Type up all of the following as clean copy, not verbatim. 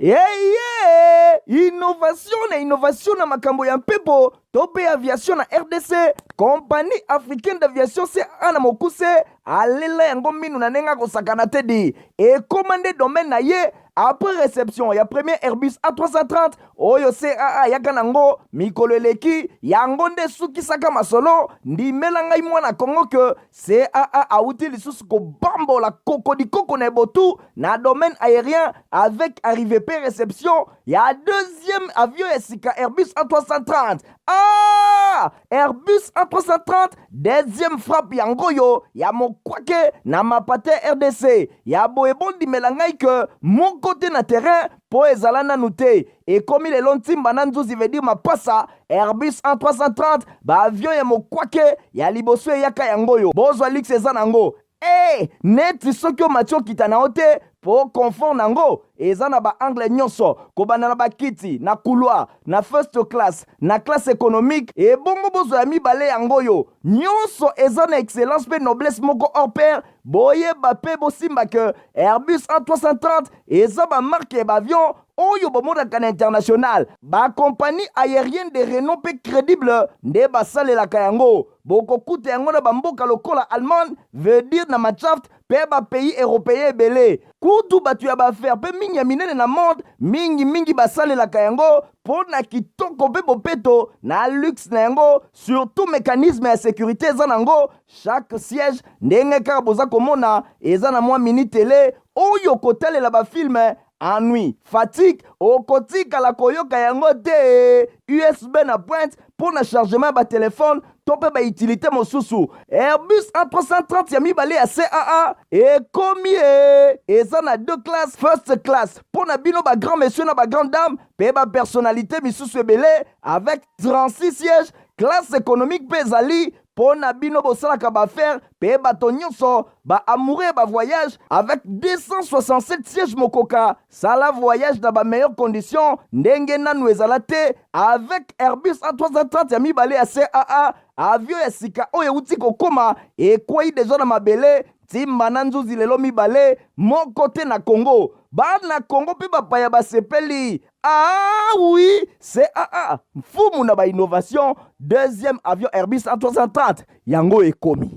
Eye innovation na innovation na makambo ya mpepo to mpe aviation na RDC, Compagnie africaine d'aviation CAA na mokuse alela yango minu na ndenge akosakana te di ekoma nde domaine na ye après reception ya premier Airbus A330 oyo CAA ayaka nango mikolo eleki, yango nde esukisaka masolo. Ndimela ngai mwana Congo ke CAA awuti lisusu kobambola kokodikoko na ebotu na domaine aérien avec arrivée pe reception ya deuxième avion ya sika Airbus A330. Ah! Airbus A330 deuxième frappe yango oyo ya mokwake na mapate RDC ya boye. Bondimela ngai ke moko te na terrain mpo ezala nanu te. Ekomi lelo ntimba na nzuzi veut dire mapasa Airbus A330, baavion ya mokwake ya liboso eyaka yango oyo. Bozwa luxe eza nango e neti soki omati okita na yo te mpo confort nango eza na baangle nyonso, kobanda na bakiti na couloir, na first class, na classe économique. Ebongo bozwa ya mibale yango oyo nyonso eza na excellence mpe noblesse moko hors pair. Boyeba mpe bosimba ke Airbus A330 eza bamarque ya baavion oyo bomonaka na international. Bacompagnie aérienne de renom mpe crédible nde basalelaka yango. Bokokuta yango na bamboka lokola Allemagne, veut dire na Mannschaft, mpe bapays européen ebele. Kutu bato ya baaffaire mpe mingi ya minene na monde mingimingi basalelaka yango mpo na kitoko mpe bopeto na luxe na yango, surtout mécanisme ya sécurité eza nango. Chaque siège, ndenge kaka boza komona, eza na mwa mini télé oyo kotalela bafilm. Ennui, fatigue okotikala koyoka yango te. USB na pointe mpo na chargement ya batelefone to mpe bautilité mosusu. Airbus A330 ya mibale ya CAA ekomi e eza na deux classes: first class mpo na bino bagrand monsieur na bagrand dame mpe bapersonnalité misusu ebele avec 36 sièges. Classe économique mpe ezali mpo na bino bosalaka baaffaire mpe bato nyonso baamoureux bavoyage avec 267 sièges. Mokoka sala voyage na bameilleure condition ndenge nanu ezala te avec Airbus A330 ya mibale ya CAA. Avion ya sika oyo euti kokóma, ekwei deja na mabele ntimba na nzuzi lelo mibale moko te na Congo. Bana Congo mpe bapaya basepeli. Ah oui, CAA mfumu na bainnovation, deuxième avion Airbus A330 yango ekomi.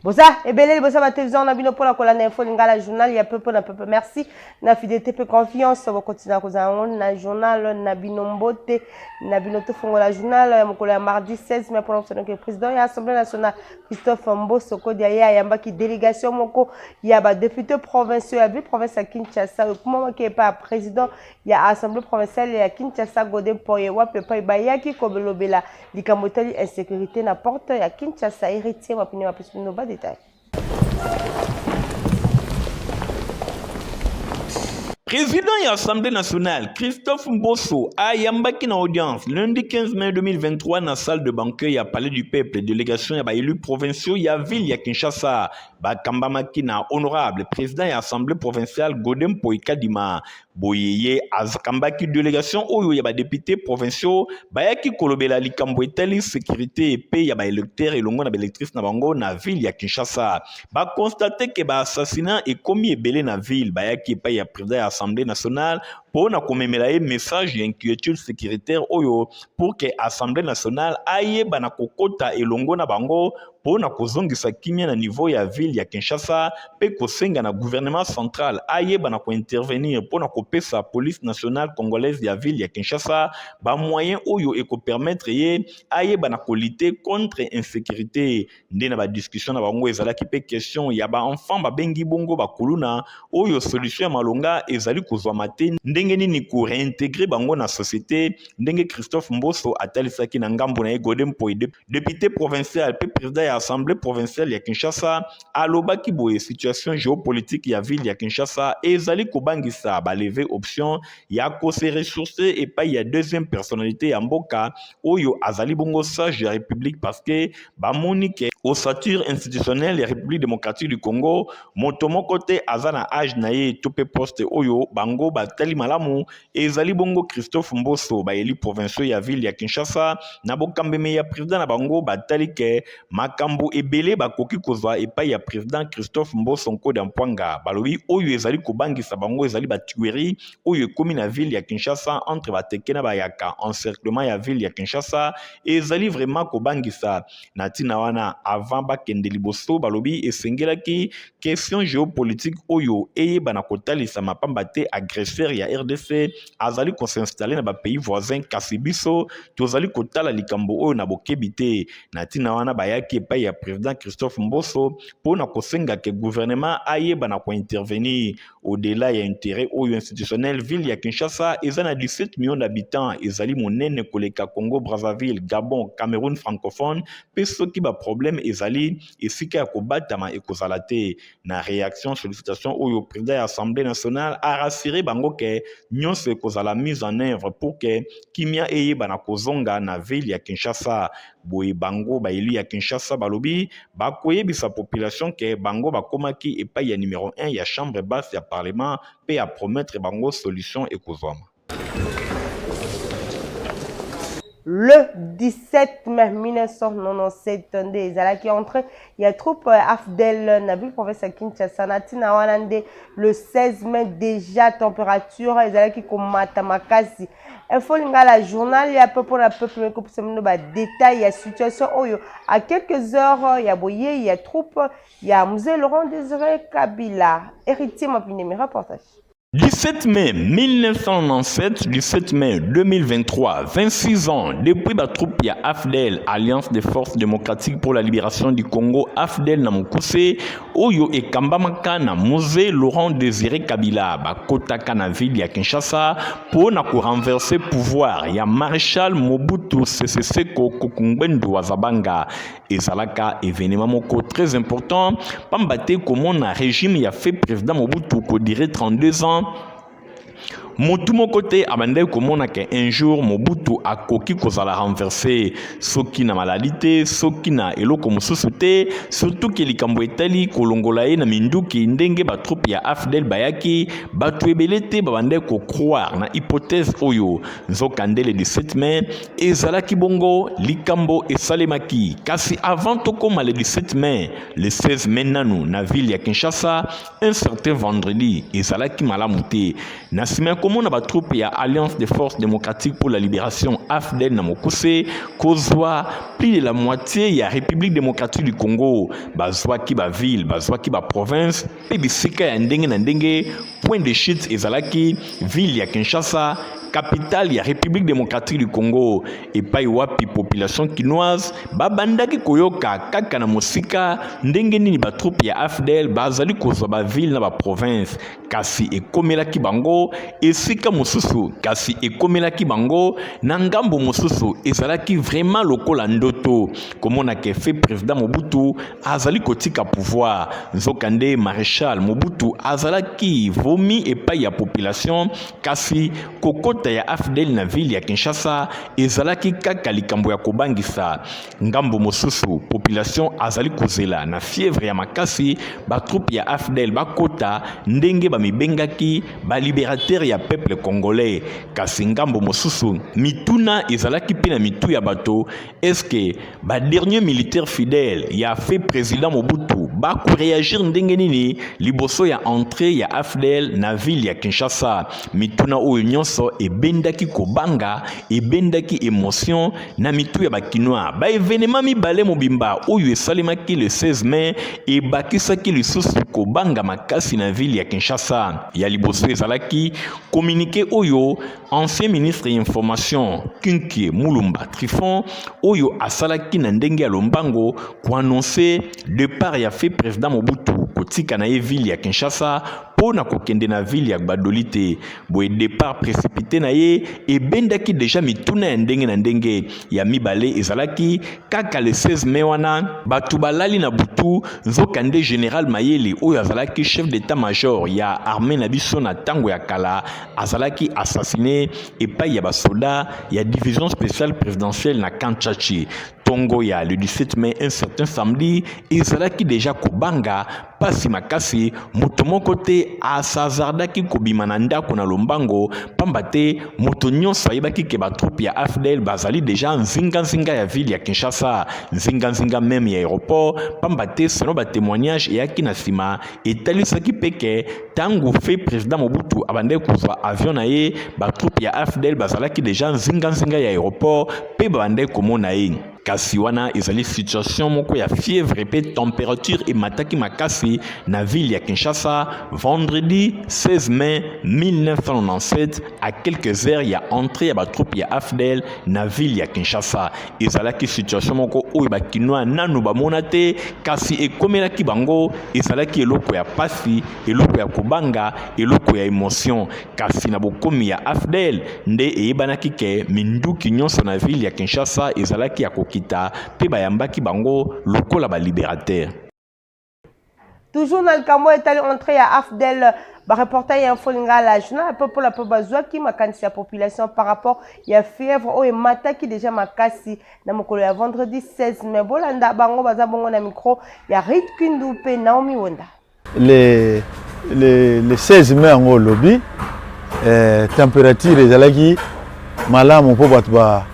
Boza ebele liboso ya batelevizio na bino mpona kolanda Info Lingala, journal ya pepe na pepe. Merci na fidélité mpe confiance bokontina kozala yango na journal na bino. Mbote na bino. Tofongola journal ya mokolo ya mardi 16 mai mpona kosandoke président ya Assemblée nationale Christophe Mboso Kodia. Ye ayambaki délégation moko ya badéputé provinciaux ya ville province ya Kinshasa, ekumamaki epai ya président ya Assemblée provinciale ya Kinshasa Godé Mpoye, wapi epai bayaki kolobela likambo etali insécurité na porte ya Kinshasa. Héritier Mapine bapesi bino badetail. Président ya Assemblée nationale Christophe Mboso ayambaki na audience lundi 15 mai 2023 na salle de banquet ya Palais du Peuple délégation ya baélus provinciaux ya ville ya Kinshasa. Bakambamaki na honorable président ya Assemblée provinciale Godé Mpoy Kadima. Boye ye akambaki délégation oyo ya badéputé provinciaux, bayaki kolobela likambo etali sécurité mpe ya baélecteur elongo na baélectrice na bango na ville ya Kinshasa. Baconstater ke baassassinat ekomi ebele na ville. Bayaki epai ya président ya Assemblée nationale mpo na komemela ye message ya inquiétude sécuritaire oyo pour ke Assemblée nationale ayeba na kokota elongo na bango mpo na kozongisa kimia na niveau ya ville ya Kinshasa, mpe kosenga na gouvernement central ayeba na kointervenir mpo na kopesa Police nationale congolaise ya ville ya Kinshasa bamoyen oyo ekopermettre ye ayeba na kolutter contre insécurité. Nde na badiscussion na bango ezalaki mpe question ya baenfant babengi bongo bakuluna, oyo solution ya malonga ezali kozwama te, ndenge nini koréintégrer bango na société. Ndenge Christophe Mboso atalisaki na ngambo na ye, Godé Mpoy, député provincial mpe président ya Assemblée provinciale ya Kinshasa, alobaki boye: situation géopolitique ya ville ya Kinshasa ezali kobangisa. Balever option ya kose ressourcer epai ya deuxième personnalité ya mboka oyo azali bongo sage ya République, parce que bamoni ke Ossature institutionnelle ya République démocratique du Congo, moto moko te aza na age na ye to mpe poste oyo bango batali malamu ezali bongo Christophe Mboso. Baeli provinciaux ya ville ya Kinshasa na bokambemi ya président na bango batali ke makambo ebele bakoki kozwa epai ya président Christophe Mboso Nkodia Mpwanga. Balobi oyo ezali kobangisa bango ezali batuerie oyo ekomi na ville ya Kinshasa entre bateke na bayaka. Encerclement ya ville ya Kinshasa ezali vraiment kobangisa. Na ntina wana, avant bakende liboso, balobi esengelaki question géopolitique oyo eyebana kotalisama, pamba te agresseur ya RDC azali kos'installer na bapays voisin, kasi biso tozali kotala likambo oyo na bokebi te. Na ntina wana, bayaki epai ya président Christophe Mboso mpo na kosenga ke gouvernement ayeba na kointervenir. Au-delà ya intérêt oyo institutionnel, ville ya Kinshasa eza na 17 millions d'habitants, ezali monene koleka Congo Brazzaville, Gabon, Cameroun francophone, mpe soki baproblème ezali, esika ya kobatama ekozala te. Na réaction sollicitation oyo, président ya Assemblée nationale arassurer bango ke nyonso ekozala mise en œuvre pour ke kimia eyeba na kozonga na ville ya Kinshasa. Boye bango baeli ya Kinshasa balobi bakoyebisa population ke bango bakomaki epai ya numéro 1 ya chambre basse ya parlement mpe ya promettre bango solution ekozwama. Le 17 mai 1997 nde ezalaki entrée ya troupe AFDL na ville province ya Kinshasa. Na ntina wana nde le 16 mai déjà température ezalaki komata makasi. Info Lingala, journal ya peuple na peuple, ekopesa bino badetail ya situation oyo à quelques heures ya boyei ya troupe ya Mzee Laurent Désiré Kabila. Héritier Mapinemi, reportage. 17 mai 1997, 17 mai 2023, 26 ans depuis la troupe ya AFDL, Alliance des Forces Démocratiques pour la Libération du Congo, AFDL na mokuse, oyo ekambamaka na Mzee Laurent Désiré Kabila, bakotaka na ville ya Kinshasa mpo na korenverser pouvoir ya Maréchal Mobutu Sese Seko Kuku Ngbendu wa Zabanga. Ezalaka événement moko très important, pamba te komona régime ya feu président Mobutu kodurer 32 ans, motu moko te abandaki komona ke un jour Mobutu akoki kozala renversé, soki na maladi te, soki na eloko mosusu te, surtout ke likambo etali kolongola ye na minduki ndenge batroupe ya AFDL bayaki, bato ebele te babandaki kocroire na hypothèse oyo. Nzokande le 17 mai ezalaki bongo likambo esalemaki. Kasi avant tokóma le 17 mai, le 16 mai nanu na ville ya Kinshasa, un certain vendredi ezalaki malamu te. Na nsima ya komona batroupe ya Alliance des Forces Démocratiques pour la Libération, AFDL na mokuse, kozwa plus de la moitié ya République démocratique du Congo, bazwaki baville, bazwaki baprovince mpe bisika ya ndenge na ndenge, point de chute ezalaki ville ya Kinshasa, capitale ya République démocratique du Congo, epai wapi population kinoise babandaki koyoka kaka na mosika ndenge nini batroupe ya AFDL bazali kozwa baville na baprovince. Kasi ekomelaki bango esika mosusu, kasi ekomelaki bango na ngambo mosusu, ezalaki vraiment lokola ndoto komona ke feu président Mobutu azali kotika pouvoir. Nzokande maréchal Mobutu azalaki vomi epai ya population, kasi kokota ya AFDL na ville ya Kinshasa ezalaki kaka likambo ya kobangisa. Ngambo mosusu, population azali kozela na fièvre ya makasi batroupe ya AFDL bakota ndenge bamibengaki balibérateur ya peuple congolais. Kasi ngambo mosusu, mituna ezalaki mpe na mitu ya bato: est-ce badernier militaire fidèle ya feu président Mobutu bakoréagir ndenge nini liboso ya entrée ya AFDL na ville ya Kinshasa? Mituna oyo nyonso ebendaki kobanga, ebendaki émotion na mitu ya bakinois. Baévénement mibale mobimba oyo esalemaki le 16 mai ebakisaki lisusu kobanga makasi na ville ya Kinshasa. Ya liboso ezalaki communiqué oyo ancien ministre ya information Kin-Kiey Mulumba Trifon oyo asalaki na ndenge ya lombango koannoncer départ ya feu président Mobutu. kotika na ye ville ya Kinshasa mpo na kokende na ville ya Gbadolite. Boye depart precipite na ye ebendaki deja mituna ya ndenge na ndenge. Ya mibale ezalaki kaka le 16 mai wana bato balali na butu, nzokande general Mayele oyo azalaki chef d'etat-major ya armee na biso na tango ya kala azalaki assassine epai ya basoda ya division spéciale présidentielle na camp Tshatshi. Tongo ya le 17 mai, un certain samedi, ezalaki deja kobanga pasi makasi, moto moko te asazardaki kobima na ndako na lombango, pamba te moto nyonso ayebaki ke batroupe ya AFDL bazali deja nzinganzinga ya ville ya Kinshasa, nzinganzinga meme ya aeroport, pamba te selon ba témoignages eyaki na sima etalisaki mpe ke tango fe president Mobutu abandaki kozwa avion na ye, batroupe ya AFDL bazalaki deja nzinganzinga ya aeroport mpe babandaki komona ye. Kasi wana ezali situation moko ya fièvre mpe temperature emataki makasi na ville ya Kinshasa vendredi 16 mai 1997 à quelques heures ya entrée ya batroupe ya AFDL na ville ya Kinshasa. Ezalaki situation moko oyo ba Kinois nanu bamona te, kasi ekomelaki bango. Ezalaki eloko ya pasi, eloko ya kobanga, eloko ya emotion. Kasi na bokomi ya AFDL nde eyebanaki ke minduki nyonso na ville ya Kinshasa ezalaki ya kokita mpe bayambaki bango lokola ba liberateurs. Toujours na likambo etali entrée ya AFDL, ba reporter ya Info Lingala, journal ya peuple po bazwaki makanisi ya population par rapport ya fièvre oyo emataki déjà makasi na mokolo ya vendredi 16 mai. Bolanda bango baza bongo na micro ya Rit Kindu mpe Naomi Wonda. Le 16 mai yango olobi, température ezalaki malamu mpo bato ba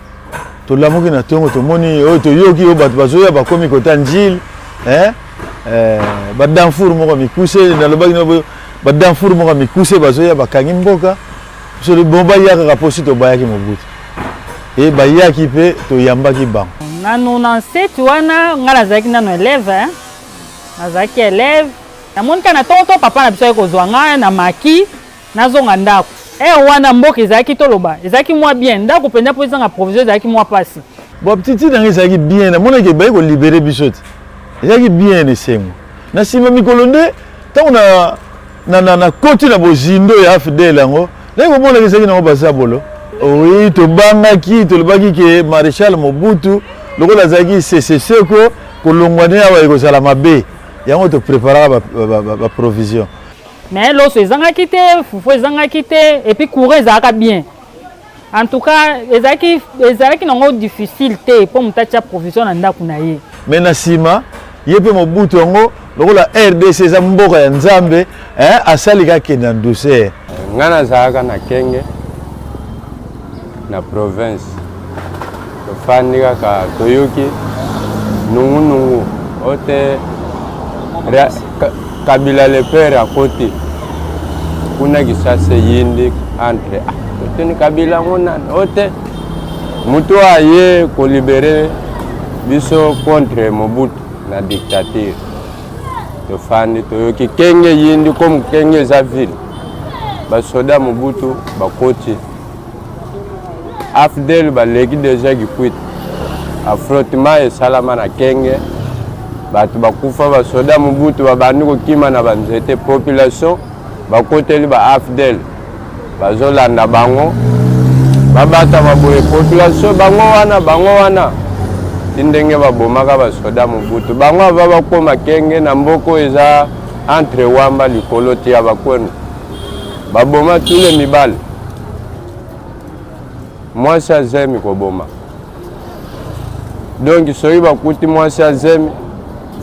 tolamuki na ntongo, tomoni oyo toyoki oyo bato bazoya bakomi kota Njili, eh, badanfour moko mikuse, nalobaki badanfour moko mikuse bazoya bakangi mboka biso. Bon, baya kaka mposi tobayaki Mobutu e bayaki mpe toyambaki bango. Na 97 wana ngai nazalaki nano élève, nazalaki élève. Namoni kaka na ntongo to papa na biso aye kozwa ngai na maki, nazonga ndako. Heure wana mboka ezalaki, toloba, ezalaki mwa bien. Ndako mpenza mpo ezanga provision ezalaki mwa mpasi. Bon, aptitude yango ezalaki bien, namonaki ebayi kolibérer biso te, ezalaki bien, esengo. Na nsima mikolo nde ntango na koti na bozindo ya AFDL yango, naye komonaki ezalaki nango bazabolo. Oui, tobangaki, tolobaki ke maréchal Mobutu lokola azalaki seseseko, kolongwa nde awa ekozala mabe. Yango topréparaka baprovision. Mais loso ezangaki te, fufu ezangaki te, et puis courant ezalaka bien. En tout cas ezalaki nango difficile te mpo moto atia provision na ndako na ye. Mais na nsima ye mpe Mobutu yango, lokola RDC eza mboka ya Nzambe, asali kakende na douceur. Ngai nazalaka na Kenge na province. Tofandi kaka, toyoki nungunungu o te Kabila le père akoti kuna Kisasa, eyindi entre. Ah, totuni Kabila yango nani? O te moto aye kolibérer biso contre Mobutu na dictature. Tofandi, toyoki Kenge eyindi. Comme Kenge eza ville, basoda Mobutu bakoti, AFDL baleki déjà Kikwit. Affrontement esalama na Kenge, bato bakufa, basoda Mobutu babandi kokima na banzete, population bakoteli ba AFDL, bazolanda bango, babatama boye, population bango wana, bango wana ti ndenge babomaka basoda Mobutu. Bango ava bakóma Kenge na mboka oyo eza entre Wamba likolo ti ya bakwenu, baboma tule mibale, mwasi azemi koboma. Donc soki bakuti mwasi azemi,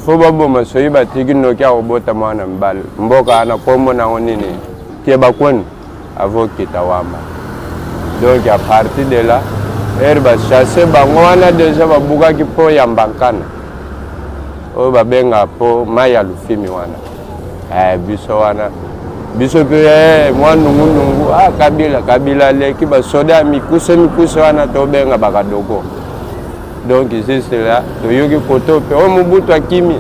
fo baboma. Soki batiki noki, akobota mwana mibale. Mboka wana kombo nango nini? Tie bakwenu avokita Wamba. Donc à partir de là, heure bachasse bango wana déjà, babukaki mpo ya Mbankana oyo babengaka mpo mai ya Lufimi wana. Biso wana, biso mpe mwa nungunungu. Ah, Kabila, Kabila aleki, basoda ya mikuse mikuse wana tobenga bakadoko. Donc juste là toyoki koto mpe oyo Mobutu akimi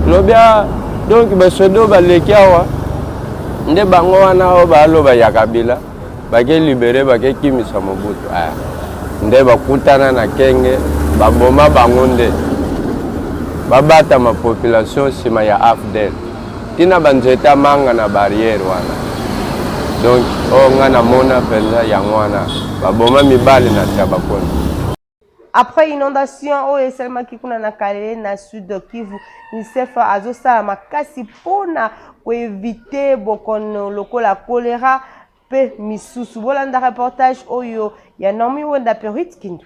lobi. Ah, donc basoda oyo baleki awa nde bango wana oyo baloba ya Kabila bake libérer, bakekimisa Mobutu. Ah, nde bakutana na Kenge, baboma bango, nde babatama population nsima ya AFDL. Tina ba nzete ya manga na barrière wana. Donc oyo nga namona mpenza yango wana baboma mibali na Tyabakwenu. Après inondation oyo esalemaki kuna na Kalele na Sud Kivu, UNICEF azosala makasi mpona koevite bokono lokola cholera mpe misusu. Bolanda reportage oyo ya Naomi Wenda mpe Ruth Kindu.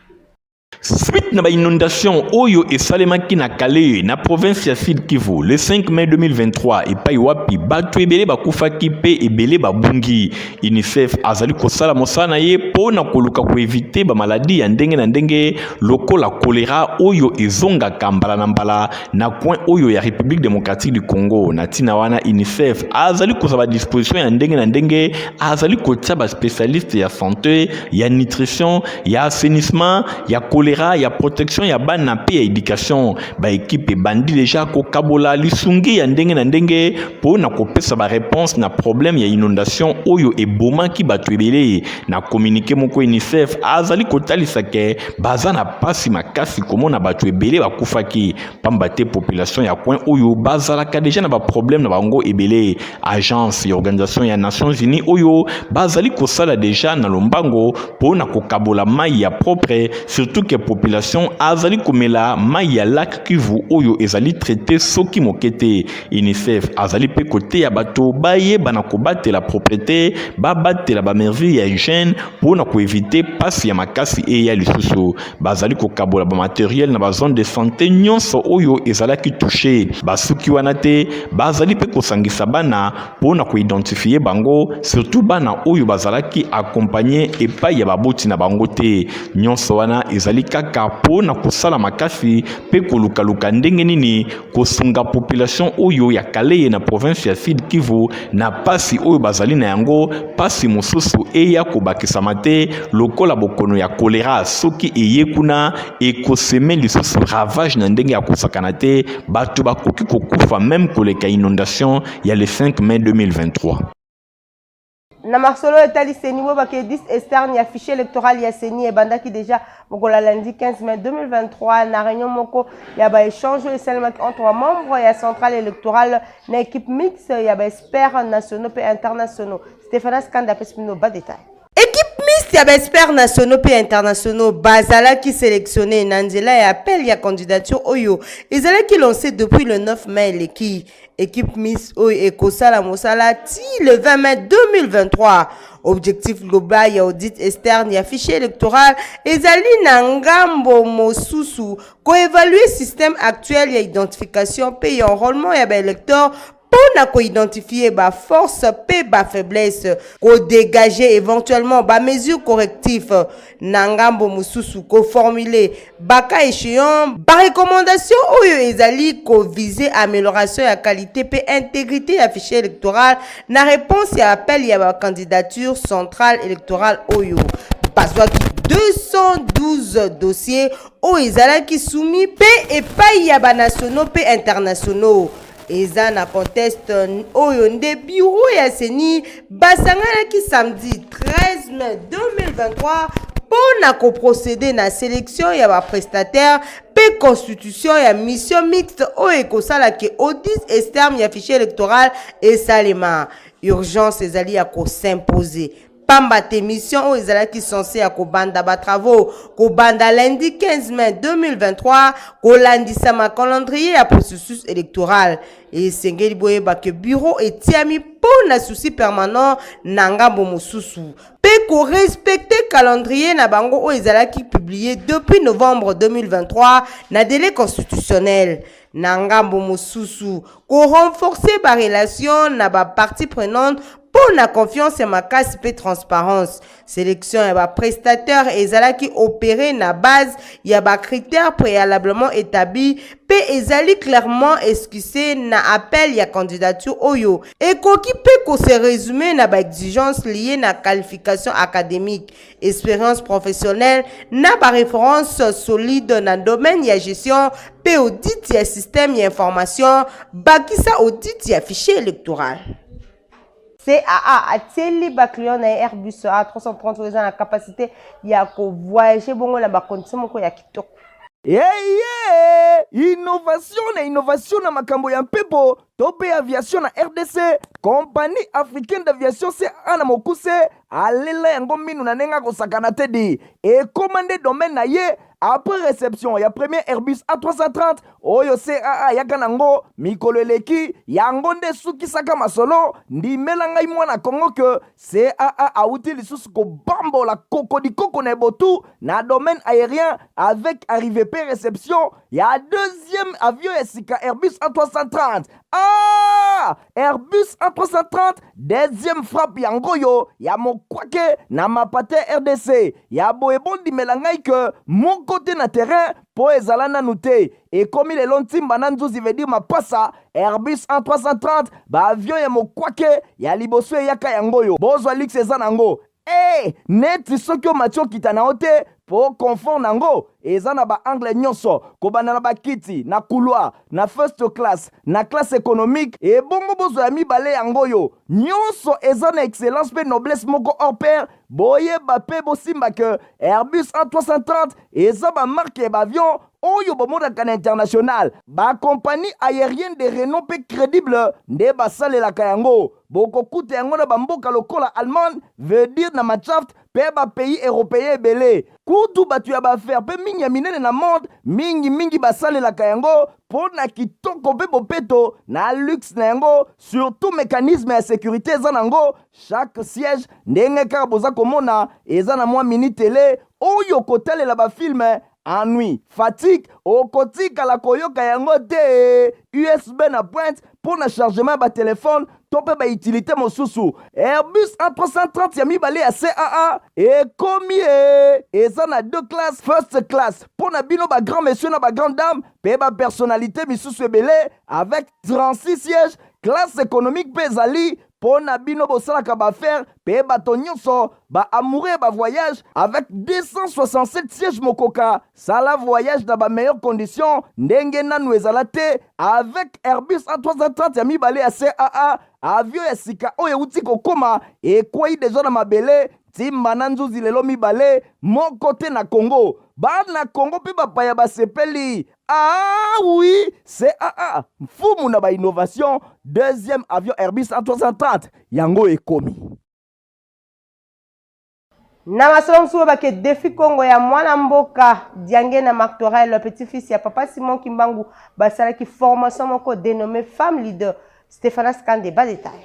Suite na ba inondation oyo esalemaki na Kalehe na province ya Sud Kivu le 5 mai 2023 epai wapi bato ebele bakufaki mpe ebele babungi, UNICEF azali kosala mosala na ye mpo na koluka koevite ba maladi ya ndenge na ndenge lokola kolera oyo ezongaka mbala na mbala na coin oyo ya République démocratique du Congo. Na ntina wana UNICEF azali kozwa ba disposition ya ndenge na ndenge, azali kotia ba spécialiste ya sante, ya nutrition, ya assainissement, ya choléra, ya protection ya bana mpe ya education. Ba equipe ebandi deja kokabola lisungi ya ndenge na ndenge mpo na kopesa ba réponse na problème ya inondation oyo ebomaki bato ebele. Na communiqué moko UNICEF azali kotalisa ke baza na pasi makasi komona bato ebele bakufaki pamba te population ya coin oyo bazalaka deja na ba problème na bango ebele. Agence ya organisation ya Nations Unies oyo bazali kosala deja na lombango mpo na kokabola mai ya propre, surtout ke population azali komela mai ya lac Kivu oyo ezali traite soki moke te. UNICEF azali mpe koteya bato bayeba na kobatela proprete, babatela ba mesures ya hygiène mpo na koevite pasi ya makasi eya lisusu. Bazali kokabola ba materiel na ba zone de sante nyonso oyo ezalaki touche. Basuki wana te, bazali mpe kosangisa bana mpo na koidentifie bango, surtout bana oyo bazalaki accompagne epai ya baboti na bango te. Nyonso wana ezali kaka mpo na kosala makasi mpe kolukaluka ndenge nini kosunga population oyo ya Kalehe na province ya Sud Kivu na pasi oyo bazali na yango, pasi mosusu eya kobakisama te lokola bokono ya kolera soki eye kuna ekoseme lisusu ravage na ndenge ya kosakana te, bato bakoki kokufa meme koleka inondation ya le 5 mai 2023. Na masolo etali CENI, boyebaka audit externe ya fichier électoral ya CENI ebandaki déjà mokolo ya lundi 15 mai 2023 na réunion moko ya ba échange oyo esalemaki entre ba membres ya centrale électorale na équipe mixte ya ba experts nationaux mpe internationaux. Stéphanas Kanda apesi bino ba détails. Équipe mixte ya ba experts nationaux mpe internationaux bazalaki sélectionné na nzela ya appel ya candidature oyo ezalaki lancé depuis le 9 mai eleki. Equipe Miss oyo ekosala mosala ti le 20 mai 2023. Objectif global ya audit externe ya fichier électoral ezali na ngambo mosusu koevalue système actuel ya identification mpe ya enrôlement ya baélecteurs mpo na koidentifie ba force mpe ba faiblesse, kodégage éventuellement ba mesures correctifs. Na ngambo mosusu, koformule ba cas échéant ba recommandations oyo ezali koviser amélioration ya qualité mpe intégrité ya fichier électoral na réponse ya appel ya ba candidature centrale électorale oyo bazwaki 212 dossiers oyo ezalaki soumis mpe epai ya ba nationaux mpe internationaux. Eza na contexte oyo nde bureau ya CENI basanganaki samedi 13 mai 2023 mpo na koprocede na sélection ya ba prestataire mpe constitution ya mission mixte oyo ekosala ke audit externe ya fichier électoral esalema. Urgence ezali ya kos'impose pamba te mission oyo ezalaki censé ya kobanda ba travaux kobanda lundi 15 mai 2023 kolandisama calendrier ya processus électoral. Esengeli boyeba ke bureau etiami mpo na souci permanent na ngambo mosusu mpe korespecte calendrier na bango oyo ezalaki publié depuis novembre 2023 na délai constitutionnel. Na ngambo mosusu, korenforcer ba relations na ba parties prenantes mpo na confiance ya makasi mpe transparence. Selection ya ba prestataires ezalaki opérée na base ya ba critères préalablement établis mpe ezali clairement esquissé na appel ya candidature oyo ekoki mpe ko se résumer na ba exigences liées na qualification académique, expérience professionnelle na ba références solides na domaine ya gestion mpe audit ya système ya information, bakisa audit ya fichier électoral. CAA atieli ba client na ye Airbus A330 oyo eza na capacité ya kovoyage bongo na ba condition moko ya kitoko. Eye! Innovation na innovation na makambo ya mpepo. to mpe aviation na rdc, Compagnie africaine d'aviation caa na mokuse alela yango minu na ndenge akosakana te di ekoma nde domaine na ye après reception ya premier Airbus A330 oyo caa ayaka nango mikolo eleki. Yango nde esukisaka masolo. Ndimela ngai mwana Congo ke caa awuti lisusu kobambola kokodikoko na ebotu na domaine aérien avec arrivée pe réception ya deuxième avion ya sika Airbus A330. Ah! Airbus A330 deuxième frappe yango oyo ya mokwake na mapate RDC ya boye. Bondimela ngai ke moko te na terrain mpo ezala nanu te. Ekomi lelo ntimba na nzuzi, veut dire mapasa. Airbus A330, baavion ya mokwake ya liboso eyaka yango oyo. Bozwa luxe eza nango e neti soki omati okita na yo te mpo confort nango eza na baangle nyonso, kobanda na bakiti na couloir, na first class, na classe économique. Ebongo bozwa ya mibale yango oyo, nyonso eza na excellence mpe noblesse moko hors pair. Boyeba mpe bosimba ke Airbus A330 eza bamarque ya baavion oyo bomonaka na international. Bacompagnie aérienne de renom mpe crédible nde basalelaka yango. Bokokuta yango na bamboka lokola Allemagne, veut dire na Mannschaft, mpe bapays européen ebele. Kutu bato ya baaffaires mpe mingi ya minene na monde mingimingi basalelaka yango mpo na kitoko mpe bopeto na luxe na yango, surtout mécanisme ya sécurité eza nango. Chaque siège, ndenge kaka boza komona, eza na mwa mini télé oyo kotalela bafilm. Ennui, fatigue okotikala koyoka yango te. USB na pointe mpo na chargement ya batelefone to mpe bautilité mosusu. Airbus A330 ya mibale ya caa ekomi e eza na deux classes: first class mpo na bino bagrand monsieur na bagrand dame mpe bapersonnalité misusu ebele avec 36 sièges. Classe économique mpe ezali mpo na bino bosalaka baaffaires mpe bato nyonso baamoureux ya bavoyage avec 267 sièges. Mokoka sala voyage na bameilleures conditions ndenge nanu ezala te avec Airbus A330 ya mibale ya caa, avion ya sika oyo euti kokóma, ekwei deja na mabele ntimba na nzuzi lelo mibale moko te na Congo. Bana Congo mpe bapaya basepeli. Ah oui, caa mfumu na bainnovation, deuxième avion Airbus A330 yango ekomi. Na masolo mosusu, bake Défi Congo ya mwana mboka Diange na Martorel, petit fils ya papa Simon Kimbangu, basalaki formation moko dénommé Femme Leader. Stéphanas Kande, badétail.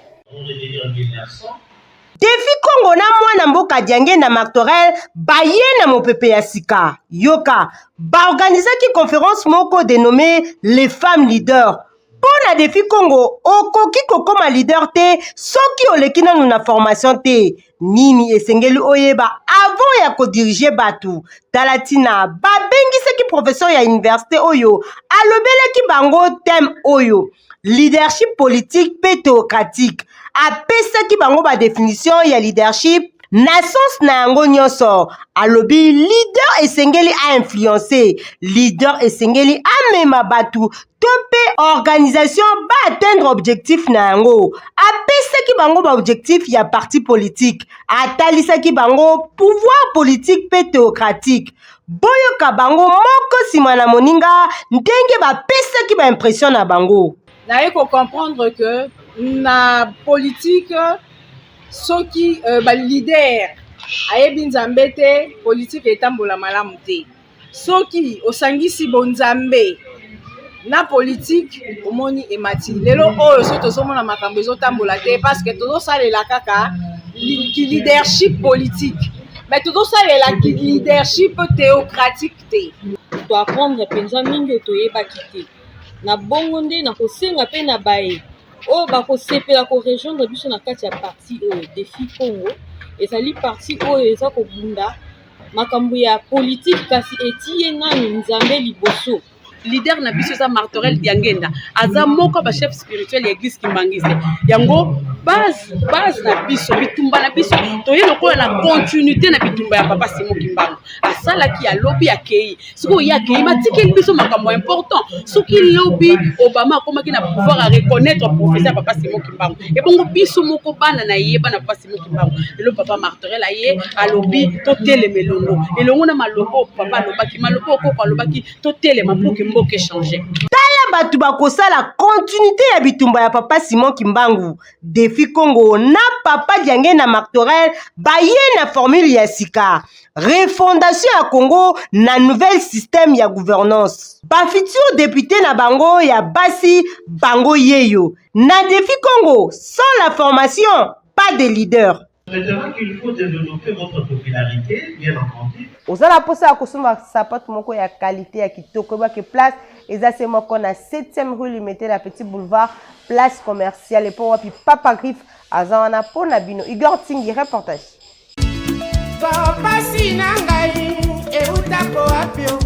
Défi Congo na mwana mboka Diange na Martorel baye na mopepe ya sika. Yoka, baorganizaki conférence moko dénommé Les Femmes Leaders. Mpo na Défi Congo, okoki kokóma leader te soki oleki nanu na formation te. Nini esengeli oyeba avant ya kodiriger bato? Tala ntina babengisaki professeur ya université oyo alobelaki bango thème oyo, leadership politique mpe théocratique. Apesaki bango badéfinition ya leadership na sens na yango nyonso. Alobi leader esengeli ainfluence, leader esengeli amema bato to mpe organisation baatteindre objectif na yango. Apesaki bango baobjectif ya parti politique, atalisaki bango pouvoir politique mpe théocratique. Boyoka bango moko nsima na moninga ndenge bapesaki baimpression na bango. Naye kocomprendre que na politique, soki baleader ayebi Nzambe te, politique etambola malamu te. Soki osangisi bonzambe na politique, omoni emati. Lelo oyo so tozomona makambo ezotambola te parce que tozosalela kaka leadership politique, mais tozosalela leadership théocratique te. Toapprendre mpenza mingi oyo toyebaki te. Na bongo nde nakosenga mpe na baye oyo bakosepela korejoindre biso na kati ya parti oyo Défi Congo. Ezali parti oyo eza kobunda makambo ya politike, kasi etie nanu Nzambe liboso. Leader na biso eza Martorel Diangenda, aza moko ya bachef spirituel ya église kimbangiste. Yango base na biso, bitumba na biso, toye lokola na continuité na bitumba ya papa Simon Kimbangu. Asalaki, alobi, akei. Sikoyo ye akei, batikeli biso makambo important. Soki lobi Obama akomaki na pouvoir areconnaître prophétie ya papa Simon Kimbangu, ebongo biso moko bana na ye, bana papa Simon Kimbangu? Lelo papa Martorel aye, alobi totelema elongo elongo na maloba oyo papa alobaki, maloba oyo koko alobaki, totelema pour que mboka échange. Tala. bato bakosala continuité ya bitumba ya papa Simon Kimbangu. Defi Congo na papa Diangenda Martorel baye na formule ya sika, refondation ya Congo na nouvelle système ya gouvernance. Ba futur député na bango ya basi bango yeyo na Defi Congo, sans la formation pas de leader. Maintenant qu'il faut développer votre popularité, bien entendu. Oza na mposa ya kosomba sapato moko ya qualité ya kitoko, oyebake place eza se moko na 7e rue Limete na Petit Boulevard, place commerciale, epo wapi Papa Griffe aza wana mpo na bino. Igor Tingi reportage. Pasi na ngai eutako wapi o?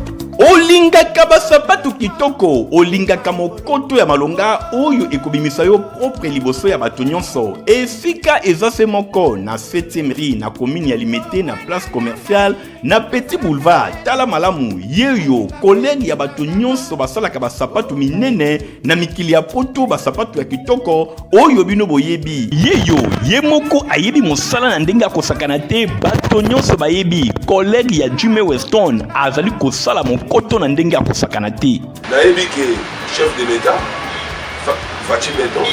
Olingaka basapatu kitoko, olingaka mokoto ya malonga oyo ekobimisa yo propre liboso ya bato nyonso. Esika eza se moko na 7e rue na commune ya Limete na place commerciale na Petit Boulevard. Tala malamu, yeyo collègue ya bato nyonso basalaka basapatu minene na mikili ya poto, basapatu ya kitoko oyo bino boyebi. Yeyo ye moko ayebi mosala na ndenge akosakana te, bato nyonso bayebi collègue ya Jimmy Weston azali kosala mokoto na ndenge akosakana te. Nayebi ke chef de l'Etat Fatshi Beton,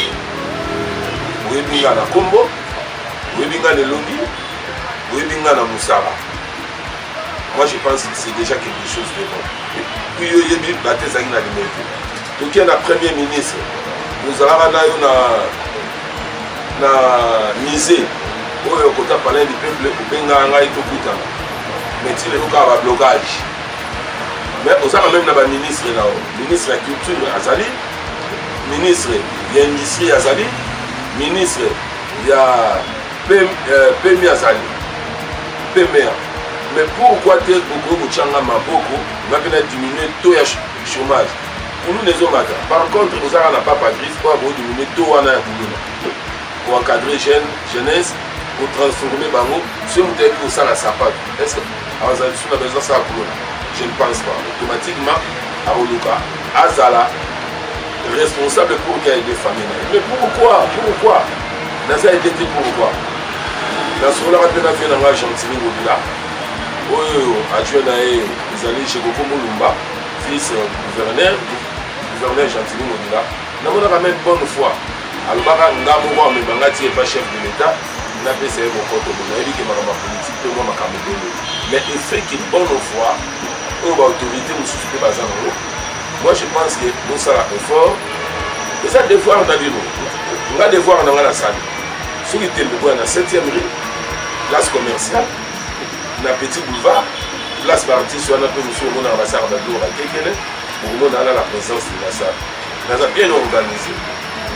oyebi nga na kombo, oyebi nga na elongi, oyebi nga na mosala. Moi, je pense que c'est déjà quelque chose de bon. Puis yo oyebi bato ezalaki na Limete, tokie na premier ministre, ozalaka na yo na musée oyo kota palais du peuple, obengaka ngai tokutana, mais ti lelo kaka bablocage. Mais ozaka meme na baministre na yo, ministre ya culture azali, ministre ya industrie azali, ministre ya PMI azali, PMA. Mais pourquoi te okoki kotyanga maboko nga mpe na diminue taux ya chômage? Kuluna ezomata. Par contre, ozaka na papa Griffe oyo akoki taux wana ya kuluna, koencadre jeune jeunesse, kotransforme bango. Soki moto ayebi kosala sapato, est ce que azala lisusu na besoin asala kuluna? Je ne pense pas. Automatiquement akoluka azala responsable pour qu'il aide famille na ye. Mais pourquoi, pourquoi naza aide te? Pourquoi? Nasololaka mpe na vie na ngai Gentini Ngobila, oyo adjoint na ye ezali Jekoko Mulumba, vice gouverneur, gouverneur Gentini Ngobila. Namonaka même bonne foi, alobaka nga moko amema nga ti epa chef de l'État, napesa ye mokoto. Bo nayebi ke makambo ya politike mpe mwa makambo ebele, mais effet ke bonne foi oyo baautorité mosusu mpe baza nango, moi je pense que bosala effort, eza devoir na bino. Nga devoir na nga nasali. Soki tembe, boya na 7e rue, place commerciale, na Petit Boulevard, place baartiste wana mpe mosusu omonaka basalaka babiloko bakekele, okomona wana la présence de la salle. Naza bien organisé,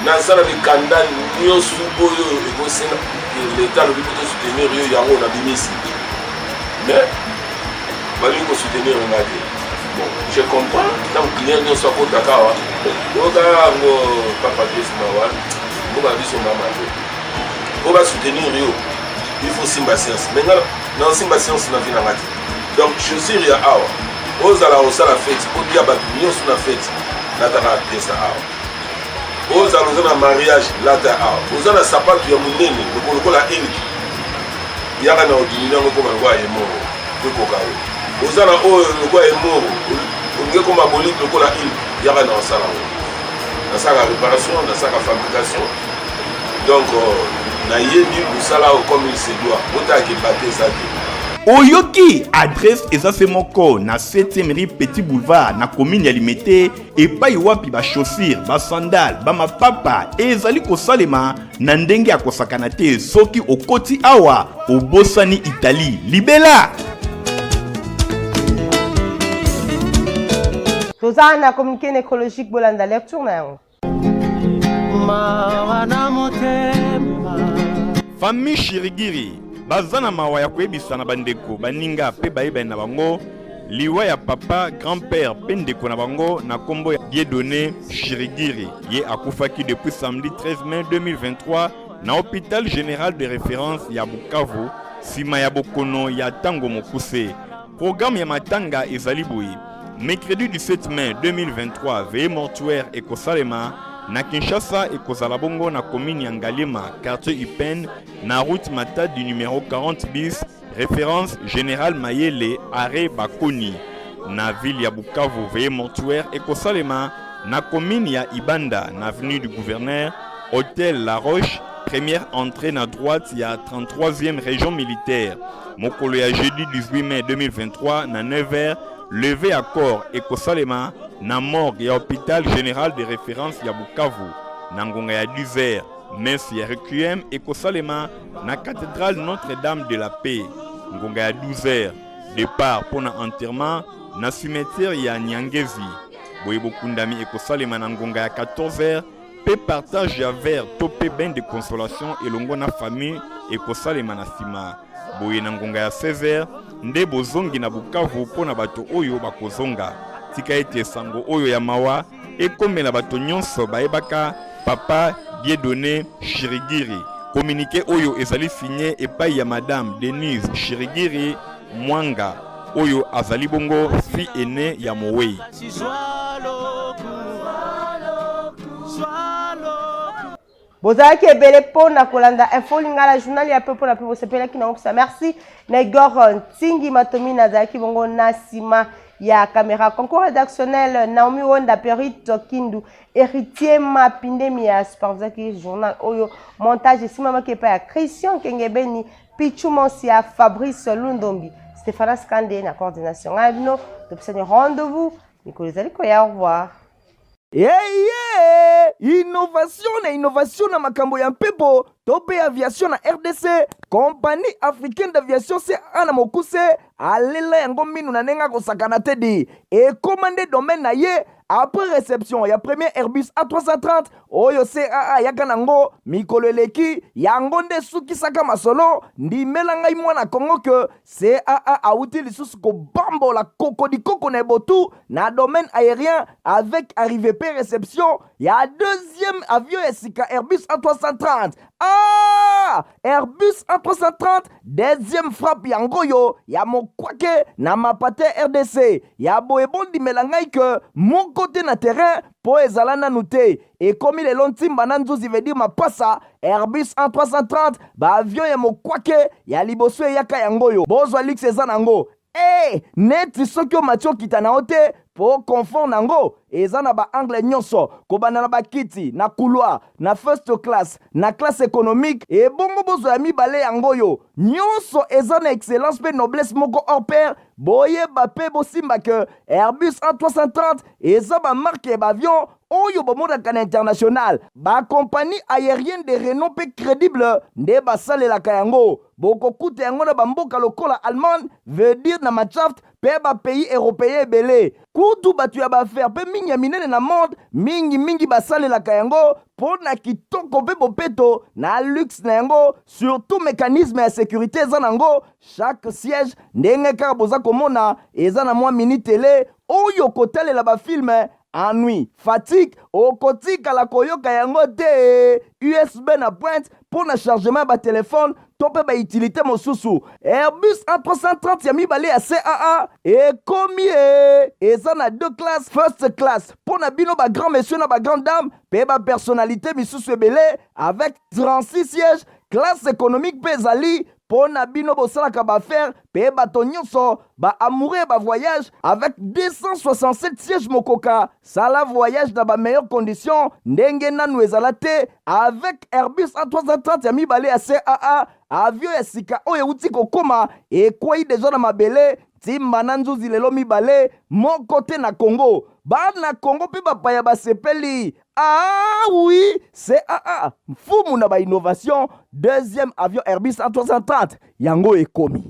nasala mikanda nyonso oyo ekosenga leta alobi po tosoutenir yo, yango nabimisi, mais balingi kosoutenir nga te. Bon, je comprends, ntango client nyonso akotaka awa, oyoka yango papa Chris mawa, mboka na biso mama te. Po basoutenir yo, il faut simba science, mais nga naosimba science na vie na nga te. Donc chaussure ya awa, ozala osala fete, otia bato nyonso na fete, lataka pièce awa. Ozala oza na mariage, lata awa. Oza na sapato ya monene lokola eliki, yaka na odimini yango ekoma lokola emoro ekoka yo. Oza na oyo lokola emoro, olingi ekoma bolike lokola ile, yaka na osala yango. Nasalaka réparation, nasalaka fabrication, donc nayebi mosala oyo comme il se doit. Botalaka ebate eza te. Oyoki adresse eza se moko na 7e rue Petit Boulevard na commune ya Limete, epai wapi bachaussure, basandale, bamapapa ezali kosalema na ndenge ya kosakana te. Soki okoti awa, obosani Italie libela. Toza na communiqué nécrologique, bolanda lecture na yango. Mawa na motema. Famille Shirigiri baza na mawa ya koyebisa na bandeko, baninga mpe bayebani na bango liwa ya papa, grand-père mpe ndeko na bango na nkombo ya Dieudonné Shirigiri. Ye akufaki depuis samedi 13 mai 2023 na hôpital général de référence ya Bukavu nsima ya bokono ya ntango mokuse. Programme ya matanga ezali boye: mercredi 17 mai 2023, veillée mortuaire ekosalema na Kinshasa, ekozala bongo na commune ya Ngaliema, quartier Upen, na route Matadi numéro 40 bis, référence Général Mayele, arrêt Bakoni. Na ville ya Bukavu, veillée mortuaire ekosalema na commune ya Ibanda na avenue du Gouverneur, Hotel La Roche, première entrée na droite ya 33e région militaire. Mokolo ya jeudi 18 mai 2023 na 9h, levée ya corps ekosalema na morgue ya hôpital général de référence ya Bukavu na ngonga ya 10h. Messe ya requiem ekosalema na cathédrale Notre-Dame de la Paix ngonga ya 12h. Départ mpo na enterrement na cimetière ya Nyangezi. Boye bokundami ekosalema na ngonga ya 14h mpe partage ya verre to mpe bain de consolation elongo na famille ekosalema na nsima. Boye na ngonga ya 16h nde bozongi na Bukavu mpo na bato oyo bakozonga. Tika ete sango oyo ya mawa ekomela bato nyonso bayebaka Papa Dieudonne Shirigiri. Communiqué oyo ezali signe epai ya Madame Denise Shirigiri Mwanga oyo azali bongo fille aînée ya mowei. Bozalaki ebele mpo na kolanda Info Lingala, journal ya pepo na pepo. Bosepelaki nango pesa merci na Igor Ntingi Matomi, nazalaki bongo na nsima ya caméra. Concours rédactionnel Naomi Wonda, Perit Kindu, Héritier Mapindemi ya supervisaki journal oyo. Montage esimamaki epai ya Christian Kengebeni, Pichu Monsia, Fabrice Lundombi, Stéphanas Kande na coordination. Ngai bino topesani rendez-vous mikolo ezali koya. Au revoir. Eye innovation na innovation na makambo ya mpepo to mpe aviation na RDC, Compagnie africaine d'aviation CAA na mokuse alela yango minu na ndenge akosakana te di ekoma nde domaine na ye. Après réception ya premier Airbus A330 oyo CAA ayaka nango mikolo eleki, yango nde esukisaka masolo. Ndimela ngai mwana Congo ke CAA awuti lisusu kobambola kokodikoko na ebotu na domaine aérien avec arrivée pe réception ya deuxième avion ya sika Airbus A330. Ah! Airbus A330 deuxième frappe yango oyo ya mokwake na mapate RDC ya boye. Bondimela ngai ke moko te na terrain mpo ezala nanu te. Ekomi lelo ntimba na nzuzi, veut dire mapasa. Airbus A330, baavion ya mokwake ya liboso eyaka yango oyo. Bozwa luxe eza nango e neti soki omati okita na yo te, mpo confort nango eza na baangle nyonso, kobanda na bakiti na couloir, na first class, na classe économique. Ebongo bozwa ya mibale yango oyo, nyonso eza na excellence mpe noblesse moko hors pair. Boyeba mpe bosimba ke Airbus A330 eza bamarque ya baavion oyo bomonaka na international. Bacompagnie aérienne de renom mpe crédible nde basalelaka yango. Bokokuta yango na bamboka lokola Allemagne, veut dire na Mannschaft, mpe bapays européen ebele. Kutu bato ya baaffaire mpe mingi ya minene na monde mingimingi basalelaka yango mpo na kitoko mpe bopeto na luxe na yango. Surtout mécanisme ya sécurité eza nango. Chaque siège, ndenge kaka boza komona, eza na mwa mini télé oyo kotalela bafilme. Ennui, fatigue okotikala koyoka yango te. USB na pointe mpo na chargement ya batelefone to mpe bautilité mosusu. Airbus A330 ya mibale ya CAA ekomi e eza na deux classes: first class mpo na bino bagrand monsieur na bagrand dame mpe bapersonnalité misusu ebele avec 36 sièges. Classe économique mpe ezali mpo na bino bosalaka baaffaire mpe bato nyonso baamoureux ya bavoyage avec 267 sièges. Mokoka sala voyage na bameilleure condition ndenge nanu ezala te avec Airbus A330 ya mibale ya CAA. Avion ya sika oyo euti kokóma, ekwei deja na mabele ntimba na nzuzi lelo mibale moko te na Congo. Bana Congo mpe bapaya basepeli. Ah oui, CAA mfumu na bainnovation, deuxième avion Airbus A330 yango ekomi.